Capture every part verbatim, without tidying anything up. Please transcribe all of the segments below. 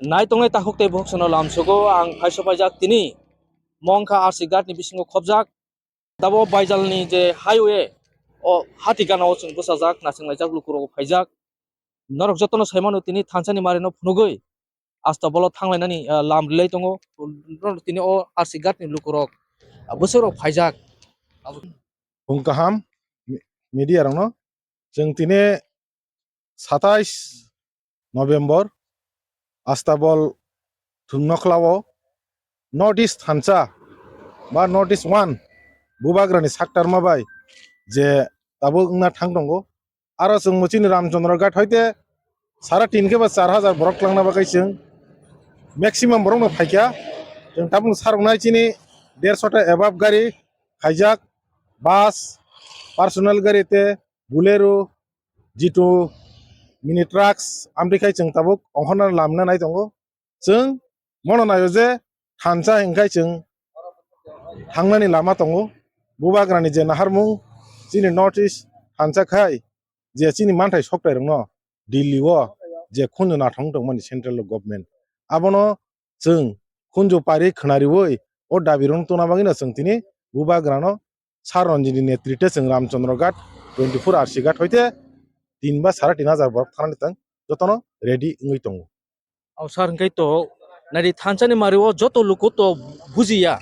Nai tongnai takhuk tei bukhuk sono lamsogo ang phaiso paijak tini Mongkha R C Ghat ni bisingo khobjak. Tabo Baijalni je highway o hati gana o chwng bwsajak, naising laijak, lukurok phaijak. Norok jotono saimano tini thansa ni mari no phunugwi asta bolo thanglainani, ah, lam rilai tongo. Norok tini o R C Ghat ni lukurok, ah, bwswk rok phaijak. Phung kaham mi-, media rokno. Chwng tini satais November astabol thwng nokhlao North East thansa ba North East one bubagrani saktarma bai je tabuk wngna thang tongo. Aro chwng bo chini Ramchandra Ghat hoite sara tin khe ba char hajar borok twlangna bagwi chwng maximum borokno phaikha. Chwng tabuk saroknai chini dershota above gari khaijak, bus, personal gari te Bolero, G two, mini trucks, amtwi khai chwng tabuk ongkhorna lamna nai tongo. Chwng mono naio je thansa hwnkhai chwng thangnani lama tongo. Bubagrani je naharmung chini North East thansa khai je chini manthai soktai rokno Delhi o je khunju nathong tongmani central government abono chwng khunju pari khwnariwi o dabi rokno tuna bagwi no chwng tini bubagrano Sir Ranjit ni netrite chwng Ramchandra Ghat twenty four R C Ghat hoite tin ba sara tin hajar borok thanani tang jotono ready wngwi tongo. Au sir, hingkai to nari thansa ni mari o joto luku to bujiya.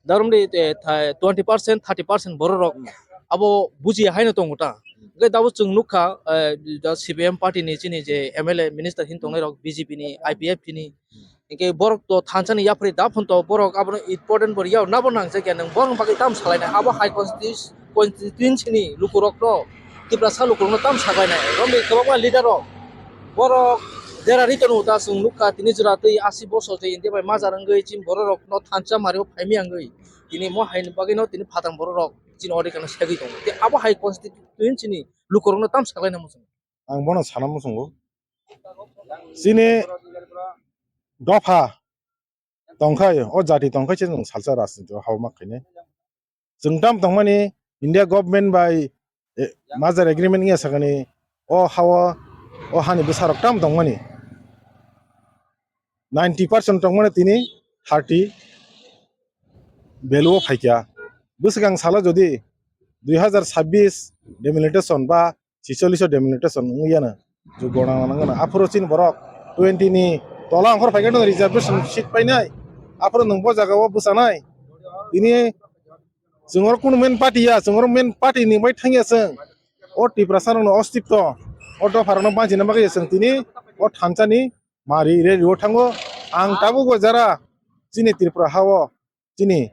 Darum de, eh, tha-, twenty percent, thirty percent borok rok abo bujiya haino tongo ta. Hingkai dabo chwng nukha, eh, da C P M party ni chini je M L A minister hin tongnai rok B J P ni, I P F T ni, hingke borok to thansa ni yapri da phon to borok abono important bo riya nabo nangjakya nang borok bagwi tam salainai abo high constitu-, constituency ni lukurok no Tiprasa lukurok no tam salainai romni kwbangma leader rok borok jera ri tono ta chwng nukha tini jora twi asi bosor tei India bai majar wngwi chini borok rok no thansa mari o phaimya wngwi tini mo hai ni bagwi no tini phatang borok rok chini order kana segwi tongo tei abo high constituency ni lukurok no tam salainai muchung. Ang bono sana muchungo. Chini dopha tongkhai, o jati tongkhai se nwng salsa rajniti o habma khainai. Chwng tam tongmani India government bai, eh, merger agreement wngya sakani o hao, o hani bwsarok tam tongmani. Ninety percent tongmani tini thirty value o phaikha. Bwswkang salo jodi dui hazar sabbish delimitation ba chicholish o delimitation wngya na, je gona nangana. Aphuru chini borok twenty ni tola ongkhor phaikhe no reservation seat painai. Aphuru nwng bo jaga o bwchanai. Tini chwng oro kunu main party ya, chwng oro main party ni bai thangya chwng. O Tiprasa rokno ostitto, o dopha rokno banchina bagwi chwng tini o thansa ni mari re riyo thango. Ang tabuk bo jara chini Tripura ha o chini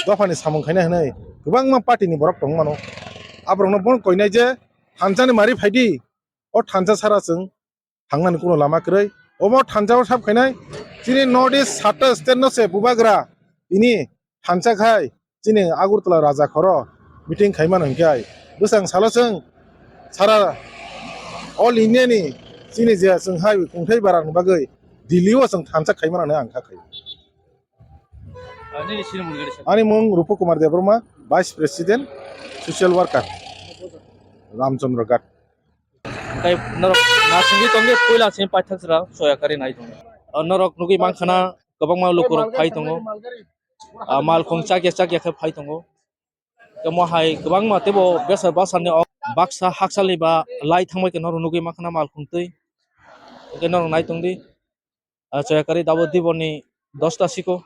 dophani samung khaina hinwi kwbangma party ni borok tongmano. Aborokno bono koinai je thansani mari phaidi, o thansa sara chwng thangnani kuno lama kwrwi. Omo thansa o sab khainai chini North East satta state no se bubagra tini thansa khai chini Agartala Raja Khoro meeting khaimano hinkhe bwsang salo chwng sara all India ni chini je chwng hai kungthai bara ni bagwi Delhi o chwng thansa khaimano hinwi ang kha khai. Ani mung Rupa Kumar Debbarma, Vice President, Social Worker, Ramchandra Ghat. Tei norok nasingwi tongwi puila sini paithak sra soya kari nai tongo. O norok nugwi mankha na kwbangma lukurok phai tongo. Ah, malkhung chakya chakya khe phai tongo. Tei mo hai kwbangma teibo besa bwsani o baksa haksalni ba lai thangbai khe norok nugwi mankha na malkhung twi. Hwnkhe norok nai tongdi. Ah, soya kari dabo diboni dosta siko.